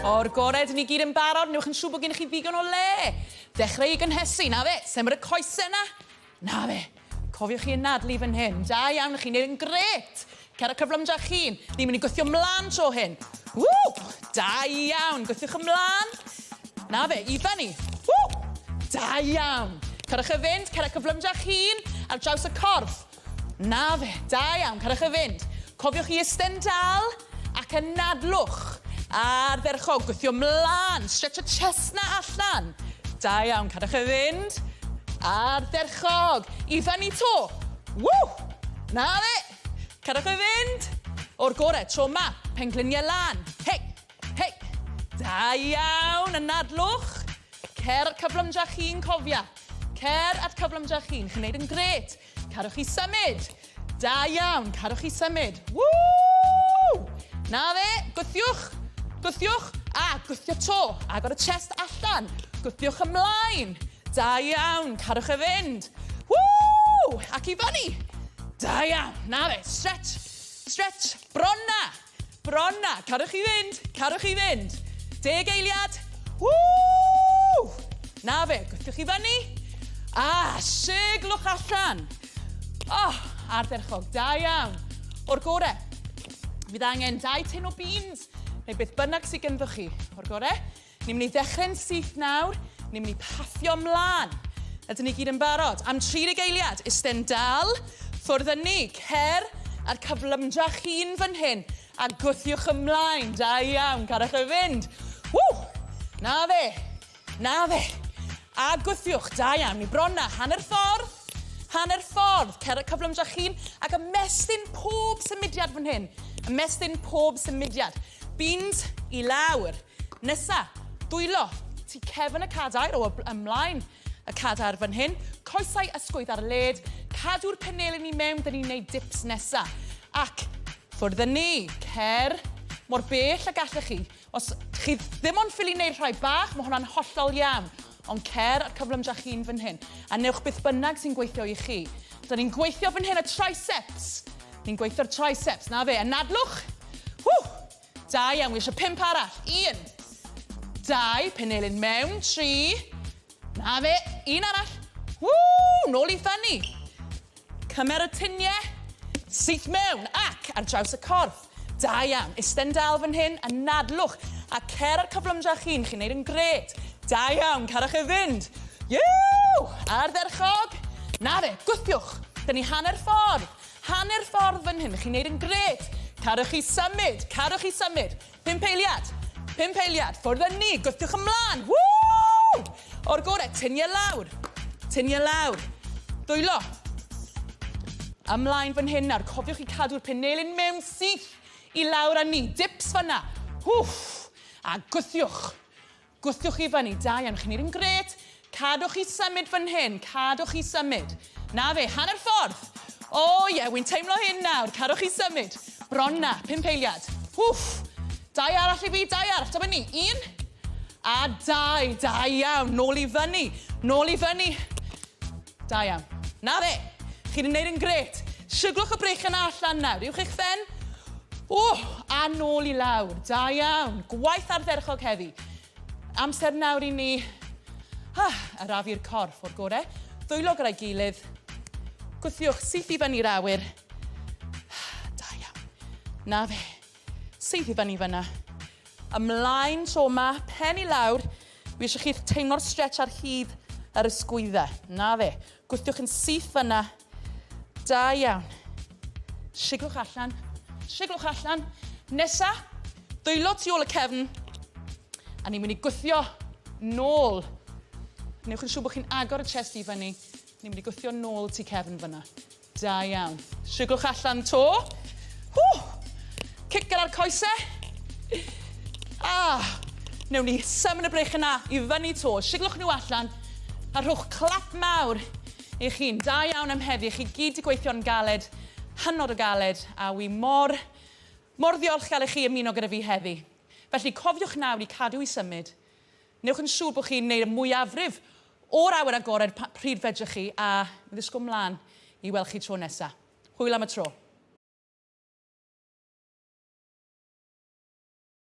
O'r gorau, dyn ni gyd yn barod, newch yn siŵr bod gennych chi ddigon o le. Dechrau i gynhesu, na fe, symud y coesau na. Na fe, cofiwch chi anadlu fan hyn. Da iawn, chi'n neud yn gret. Cer y cyflymdra chi'n. Ni'n mynd i gwthio mlaen tro hyn. Ww! Da iawn, gwthiwch ymlaen. Na fe, i fyny. Ww! Da iawn. Cerwch y fynd, cer y cyflymdra chi'n ar draws y corff. Na fe, da iawn, cerwch y fynd. Cofiwch i eistedd dal ac anadlwch. Ardderchog, gwthio mlaen, stretch y chest na allan. Da iawn, cadwch y fynd. Ardderchog, i fyny to. Woo! Na fe, cadwch y fynd. O'r gore, tro ma, pengliniau lan. Hei, hei. Da iawn, anadlwch. Cer cyflymdra chi'n cofia. Cer at cyflymdra chi'n, chi'n neud yn gret. Cadwch chi symud. Da iawn, cadwch chi symud. Woo! Na fe, gwthiwch, gwthiwch, a gwthio to. Agor y chest allan. Gwthiwch ymlaen. Da iawn, cadwch e fynd. Woo! Ac i fyny. Da iawn, na fe, stretch, stretch, bron na. Bron 'na. Cadwch chi fynd. Cadwch chi fynd. Deg eiliad. Woo! Na fe. Gwthiwch chi fyny. A, siglwch allan. Oh, ardderchog. Da iawn. O'r gore. Fydd angen dau tin o beans, neu beth bynnag sydd gynddo chi. O'r gore. Ni'n mynd i ddechrau'n syth nawr. Ni'n mynd i paffio mlaen. Ydyn ni gyd yn barod? Am 30 eiliad, isten dal, ffwrdd â ni, cer a'r cyflymdra chi'n fan hyn, a gwthiwch ymlaen. Da iawn, cadwch e fynd. Ww! Na fe, na fe. A gwthiwch, da iawn, ni bron na hanner ffordd, hanner ffordd. Cer y cyflymdra chi'n ac ymestyn pob symudiad fan hyn. Ymestyn pob symudiad. Beans i lawr. Nesa, dwylo, tu cefn y cadair, o ymlaen y cadair fan hyn, coesau ysgwydd ar led, cadw'r penelin i mewn, dyn ni'n neud dips nesa. Ac ffwrdd â ni, cer mor bell a gallech chi. Os chi ddim ond ffili neud rhai bach, mae hwnna'n hollol iawn. Ond cer a'r cyflymdra chi'n fan hyn, a newch beth bynnag sy'n gweithio i chi. Dyn ni'n gweithio fan hyn y triceps. Ni'n gweithio'r triceps, na fe. Anadlwch. Ww! Da iawn, wi eisiau pump arall. Un, dau, penelin mewn, tri, na fe, un arall. Ww, nôl i fyny. Cymer y tiniau, syth mewn ac ar draws y corff. Da iawn, isten dal fan hyn, anadlwch, a cer ar cyflymdra chi'n, chi'n neud yn gret. Da iawn, carwch e fynd. Iw! Ardderchog. Na fe, gwthiwch. Dyn ni hanner ffordd. Hanner ffordd fan hyn, chi'n neud yn grêt. Cadwch chi symud, cadwch chi symud. Pump eiliad, pump eiliad, ffwrdd â ni, gwthiwch ymlaen. Woo! O'r gore, tynnu e lawr, tynnu e lawr. Dwylo. Ymlaen fan hyn nawr, cofiwch i cadw'r penelin mewn syth i lawr â ni. Dips fanna. Wff! A gwthiwch. Gwthiwch i fyny, da iawn, chi'n neud yn grêt. Cadwch chi symud fan hyn, cadwch chi symud. Na fe, hanner ffordd. O ie, wi'n teimlo hyn nawr, cadwch chi symud. Bron na, pump eiliad. Wff! Dau arall i fi, dau arall, dyma ni. Un, a dau, da iawn, nôl i fyny, nôl i fyny. Da iawn. Na fe! Chi 'di neud yn grêt. Siglwch y breichiau 'na allan nawr. Uwch eich phen. O! A nôl i lawr. Da iawn. Gwaith ardderchog heddi. Amser nawr i ni ah, arafu'r corff o'r gore. Ddwylo gyda'i gilydd. Gwthiwch syth i fyny'r awyr. Da iawn. Na fe. Syth i fyny fyna. Ymlaen tro 'ma, pen i lawr. Wi eisiau chi teimlo'r stretch ar hyd yr ysgwyddau. Na fe. Gwthiwch yn syth fyna. Da iawn. Siglwch allan. Siglwch allan. Nesa, dwylo tu ôl y cefn. A ni'n mynd i gwthio nôl. Newch yn siŵr bod chi'n agor y chest i fyny. Ni'n mynd i gwthio nôl tu cefn fyna. Da iawn. Siglwch allan to. Ww! Cic gyda'r coesau. Ah! Newn ni symud y breichiau yna i fyny to. Siglwch nhw allan a rhowch clap mawr i chi'n. Da iawn am heddi. Chi gyd 'di gweithio'n galed, hynod o galed, a wi mor, mor ddiolchgar i chi ymuno gyda fi heddi. Felly, cofiwch nawr i cadw i symud. Newch yn siŵr bod chi'n neud y mwyafrif o'r awyr agored pryd fedrwch chi a mi ddisgwyl mlaen i weld chi tro nesa. Hwyl am y tro.